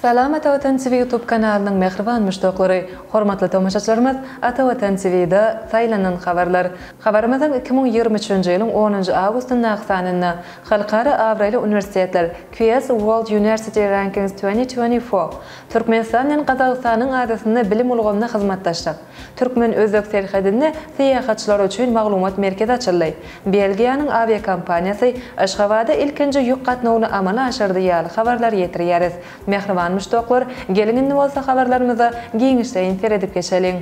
Salam Ata Watan TV YouTube kanalynyň mähriban muşdaklary! Hormatly tomaşaçylarymyz Ata Watan TV-da saýlanan habarlar. Habarymyzyň 2023-nji ýylyň onunjy awgustyndaky sanynda Halkara abraýly uniwersitetler QS World University Rankings 2024 Türkmenistan bilen Gazagystanyň arasynda bilim ulgamynda hyzmatdaşlyk Türkmen-özbek serhedinde syýahatçylar üçin maglumat merkezi açyldy. Belgiýanyň awiakompaniýasy Aşgabada ilkinji ýük gatnawyny amala aşyrdy ýaly habarlary ýetirýäris. Mähriban muşdaklar, geliň indi bolsa habarlarymyza giňişleýin seredip geçeliň.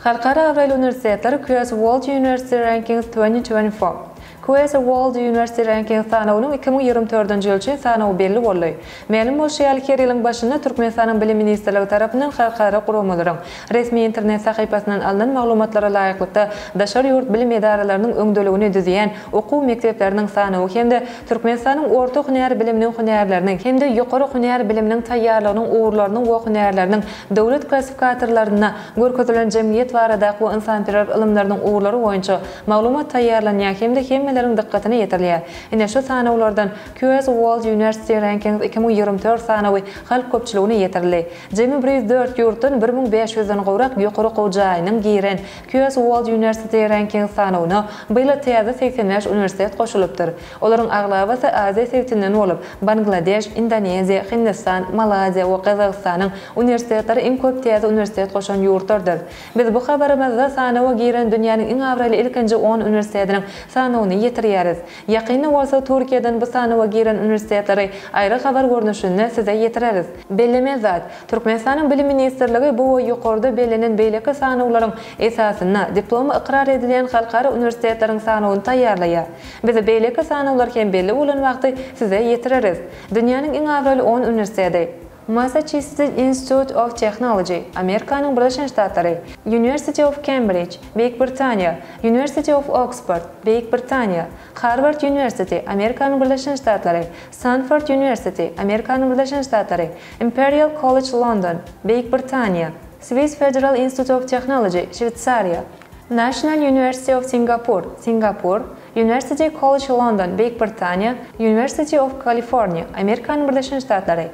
Halkara abraýly uniwersitetler QS World University Rankings 2024 QS World University Rankings sanawynyň 2024-nji ýyl üçin sanawy belli boldy. Mälim bolşy ýaly, her ýylyň başynda Türkmenistanyň Bilim ministrligi tarapyndan halkara guramalaryň resmi internet sahypasyndan alnan maglumatlara laýyklykda daşary ýurt bilim edaralarynyň öňdeligini düzýän okuw mekdepleriniň sanawy hem-de Türkmenistanyň orta hünär biliminiň hünärleriniň hem-de ýokary hünär biliminiň taýýarlygynyň ugurlarynyň we hünärleriniň döwlet klassifikatorlarynda görkezilen jemgyýet baradaky we ynsanperwer ylymlarynyň ugurlary boýunça maglumat taýýarlanýar hem-de hemmeleriň dykgatyna ýetirilýär. Ine, şu sanawlardan QS World University Rankings 2024 sanawy halk köpçüligine ýetirildi. Jemi 104 ýurtdan 1500-den gowrak ýokary okuw jaýynyň giren QS World University Rankings sanawyna bu ýyl täze 85 uniwersitet goşulypdyr. Olaryň aglabasy Aziýa sebitinden bolup, Bangladeş, Indoneziýa, Hindistan, Malaýziýa we Gazagystanyň uniwersitetleri iň köp täze uniwersitet goşan ýurtlardyr. Biz bu habarymyzda sanawa giren dünýäniň iň abraýly ilkinji on uniwersitetiniň sanawyny ýetirýäris. Ýakynda bolsa Türkiýeden bu sanawa giren uniwersitetleri aýry habar görnüşinde size ýetireris. Bellemeli zat, Türkmenistanyň Bilim ministrligi bu we ýokarda bellenen beýleki sanawlaryň esasynda diplomy ykrar edilýän halkara uniwersitetleriň sanawyny taýýarlaýar. Biz beýleki sanawlar hem belli bolan wagty size ýetireris. Dünýäniň iň abraýly on uniwersiteti. Massachusetts Institute of Technology, Amerikanyň Birleşen Ştatlary, University of Cambridge, Beýik Britaniýa, University of Oxford, Beýik Britaniýa, Harvard University, Amerikanyň Birleşen Ştatlary, Stanford University, Amerikanyň Birleşen Ştatlary, Imperial College London, Beýik Britaniýa, Swiss Federal Institute of Technology, Şweýsariýa, National University of Singapore, Singapur, University College London, Beýik Britaniýa, University of California, Amerikanyň Birleşen Ştatlary.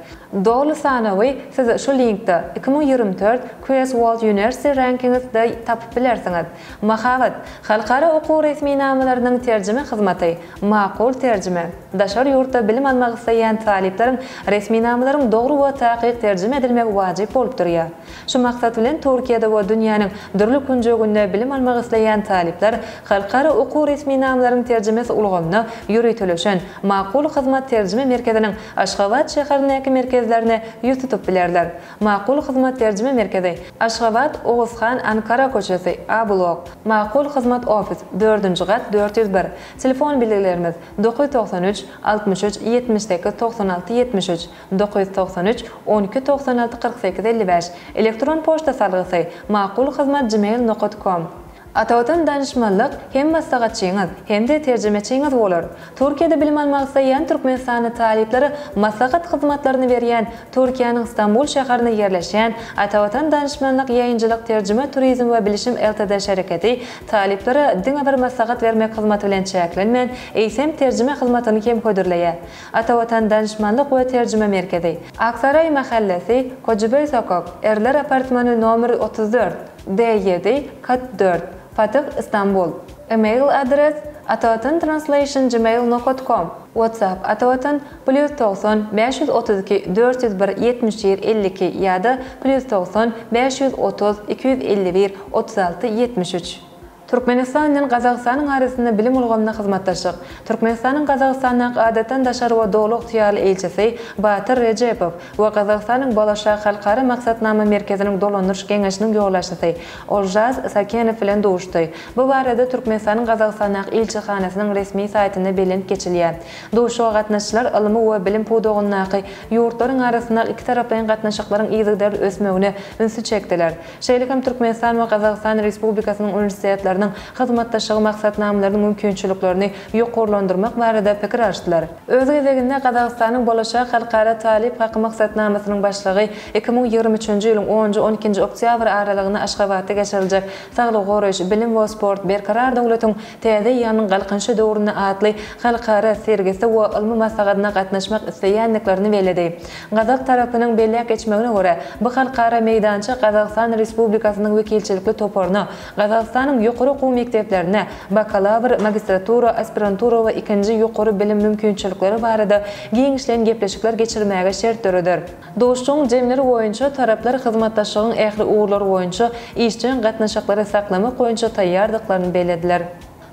Doly sanawy siz şu linkde, 2024 QS World University Rankings de tapyp bilersiňiz. Mahabat, Halkara okuw resminamalarynyň terjime hyzmaty, Makul terjime, Daşary ýurtda bilim almak isleýän talyplaryň resminamalaryň dogry we takyk terjime edilmegi wajyp bolup durýar. Şu maksat bilen Türkiýede we dünýäniň dürli künjeginde bilim almak isleýän talyplar halkara okuw resminamalaryň terjimesi ulgamyna ýöriteleşen Makul Hyzmat terjime merkeziniň Aşgabat şäherindäki merkezlerine ýüz tutup bilerler. Makul Hyzmat terjime merkezi, Aşgabat, Oguzhan Ankara köçesi, A blok, Makul Hyzmat ofis, dördünji gat, 401. Telefon belgilerimiz, 993 63 78 96 73. 993 12 96 48 55, elektron poçta salgysy, makulhyzmat gmail nokat kom. Atavatan danyşmanlyk hem maslahatçyňyz, hem-de terjimeçiňiz bolar. Türkiýede bilim almak isleýän türkmenistanly talyplara maslahat hyzmatlaryny berýän Türkiýäniň Stambul şäherinde ýerleşýän Atavatan danyşmanlyk ýaýynjylyk terjime turizm we bilişim LTD şereketi talyplara diňe bir maslahat bermek hyzmaty bilen çäklenmän, eýsem terjime hyzmatyny hem hödürleýär. Ata Watan danyşmanlyk we terjime merkezi. Aksaraý mähellesi, Kojubey sokak, Erler apartmany nomer 34, D ýedi, kat dört, Fatih, Istanbul. Email adres, atavatan-translation gmail nokat kom, WhatsApp, atavatan, plýus 90, 532 401 71 52 ýa-da plýus 90, 530 251 36 73. Türkmenistan bilen Gazagystanyň arasynda bilim ulgamynda hyzmatdaşlyk Türkmenistanyň Gazagystandaky Adatdan daşary we Doly ygtyýarly ilçisi Batyr Rejepow we Gazagystanyň Bolaşak halkara maksatnama merkeziniň dolandyryş geňeşiniň ýolbaşçysy Olžaz Sakenow bilen duşdy. Bu barada Türkmenistanyň Gazagystandaky ilçihanasynyň resmi saýtynda bellenip geçilýär. Duşuşyga gatnaşyjylar ylmy we bilim pudagyndaky ýurtlaryň arasyndaky ikitaraplaýyn gatnaşyklaryň yzygiderli ösmegine ünsi çekdiler. Şeýle hem Türkmenistan we Gazagystan Respublikasynyň uniwersitetleriniň. edaralarynyň hyzmatdaşlygy maksatnamalarynyň mümkinçiliklerini ýokarlandyrmak barada pikir alyşdylar. Öz gezeginde Gazagystanyň Bolashak halkara talyp haky maksatnamasynyň başlygy 2023-nji ýylyň onunjy-on ikinji oktýabr aralygynda Aşgabatda geçiriljek Saglygy goraýyş, bilim we sport, Berkarar döwletiň täze eýýamynyň Galkynyşy döwründe atly halkara sergisi we ylmy maslahatyna gatnaşmak isleýändiklerini belledi. Gazak tarapynyň belläp geçmegine görä, bu halkara meýdança Gazagystan Respublikasynyň wekilçilikli toparyna Gazagystanyň ýokary okuw mekdeplerinde bakalawr, magistratura, aspirantura we ikinji ýokary bilim mümkinçilikleri barada giňişleýin gepleşikler geçirmäge şert döreder. Duşuşygyň jemleri boýunça taraplar hyzmatdaşlygyň ähli ugurlary boýunça işjeň gatnaşyklary saklamak boýunça taýýardyklaryny bellediler.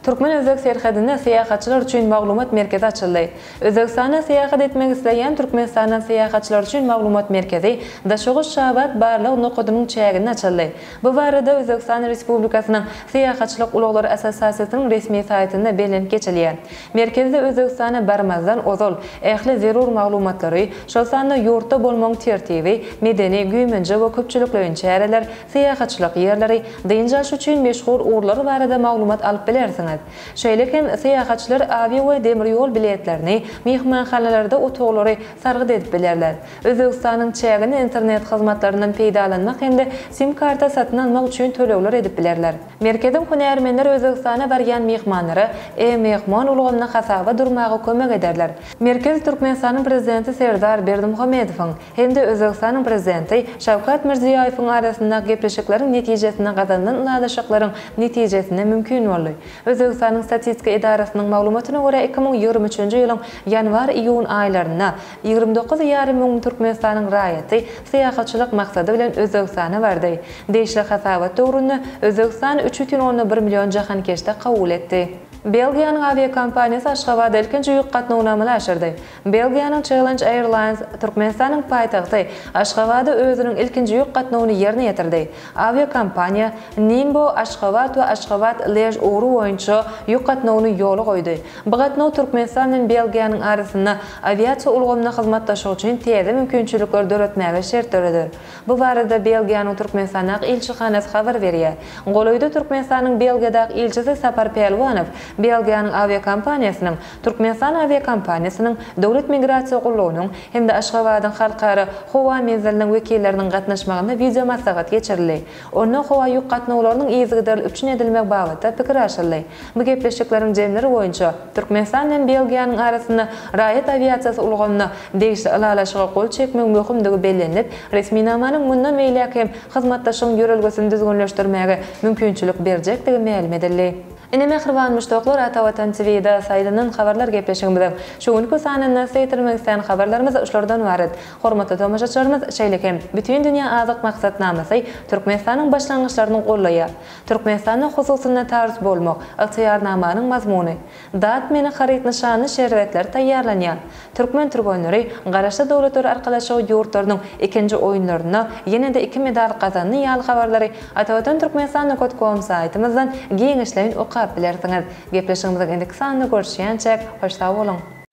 Türkmen-özbek serhedinde syýahatçylar üçin maglumat merkezi açyldy. Özbegistana syýahat etmek isleýän Türkmenistandan syýahatçylar üçin maglumat merkezi Daşoguz-Şabat barlag nokadynyň çäginde açyldy. Bu barada Özbegistan Respublikasynyň Syýahatçylyk ulaglary assosiasiýasynyň resmi saýtynda bellenip geçilýär. Merkezde Özbegistana barmazdan ozal ähli zerur maglumatlary, şol sanda ýurtda bolmagyň tertibi, medeni, güýmenje we köpçülikleýin çäreler, syýahatçylyk ýerleri, dynç alyş üçin meşhur ugurlar barada maglumat alyp bilersiňiz. Şeýle hem syýahatçylar awia we demir ýol biletlerini, myhmanhanalarda otaglary sargyt edip bilerler. Özbegistanyň çäginde internet hyzmatlaryndan peýdalanmak hem-de sim-karta satyn almak üçin tölegler edip bilerler. Merkeziň hünärmenleri Özbegistana barýan myhmanlara E-Mehmon ulgamynda hasaba durmaga kömek ederler. Merkez Türkmenistanyň Prezidenti Serdar Berdimuhamedowyň hem-de Özbegistanyň Prezidenti Şawkat Mirziýoýewiň arasyndaky gepleşikleriň netijesinde gazanylan ylalaşyklaryň netijesinde mümkin boldy. Özbegistanyň Statistika edarasynyň maglumatyna görä, 2023-nji ýylyň ýanwar-iýun aýlarynda 29 ýarym müň Türkmenistanyň raýaty syýahatçylyk maksady bilen Özbegistana bardy. Degişli hasabat döwründe Özbegistan 3,1 million jahankeşde kabul etdi. Belgiýanyň awiakompaniýasy Aşgabada ilkinji ýük gatnawyny amala aşyrdy. Belgiýanyň Challenge Airlines Türkmenistanyň paýtagty Aşgabada özüniň ilkinji ýük gatnawyny ýerine ýetirdi. Awiakompaniýa Nimbo, Aşgabat we Aşgabat, Lež ugry boýunça ýük gatnawyny ýola goýdy. Bu gatnaw Türkmenistan bilen Belgiýanyň arasynda awiasiýa ulgamynda hyzmatdaşlyk üçin täze mümkinçilikleri döretmäge şert döreder. Bu barada Belgiýanyň Türkmenistandaky ilçihanasy habar berýär. Golaýda Türkmenistanyň Belgiýadaky ilçisi Sapar Pälwanow Belgiýanyň awiakompaniýasynyň Türkmenistan awiakompaniýasynyň, Döwlet migrasiýa gullugynyň hem-de Aşgabadyň Halkara howa menziliniň wekilleriniň gatnaşmagynda wideomaslahat geçirildi. Onda howa ýük gatnawlarynyň yzygiderli üpjün edilmegi babatda pikir alşyldy. Bu gepleşikleriň jemleri boýunça Türkmenistan bilen Belgiýanyň arasynda raýat awiasiýasy ulgamynda degişli ylalaşyga gol çekmegiň möhümdigi bellenilip, resminamanyň mundan beýläk hem hyzmatdaşlygyň ýörelgesini düzgünleşdirmäge mümkinçilik berjekdigi mälim edildi. Ine mähriban muşdaklar Ata Watan TVda saýlanan habarlar gepleşigimiziň şu günki sanynda size ýetirmek islän habarlarymyz şulardan ybarat. Hormatly tomaşaçylarymyz şeýle hem Bütindünýä Azyk Maksatnamasy Türkmenistanyň başlangyçlaryny gollaýar. Türkmenistanda hususy notarius bolmak, ygtyýarnamanyň mazmuny. Dat meni haryt nyşanly şerbetler taýýarlanýar. Türkmen türgenleri Garaşsyz Döwletler Arkalaşygy ýurtlarynyň ikinji oýunlarynda ýene-de iki medal gazandy ýaly habarlary Atavatan Türkmenistan nokat kom saýtymyzdan giňişleýin okap bilersiňiz. Gepleşigimiziň indiki sanynda görüşýänçäk, hoş sag boluň!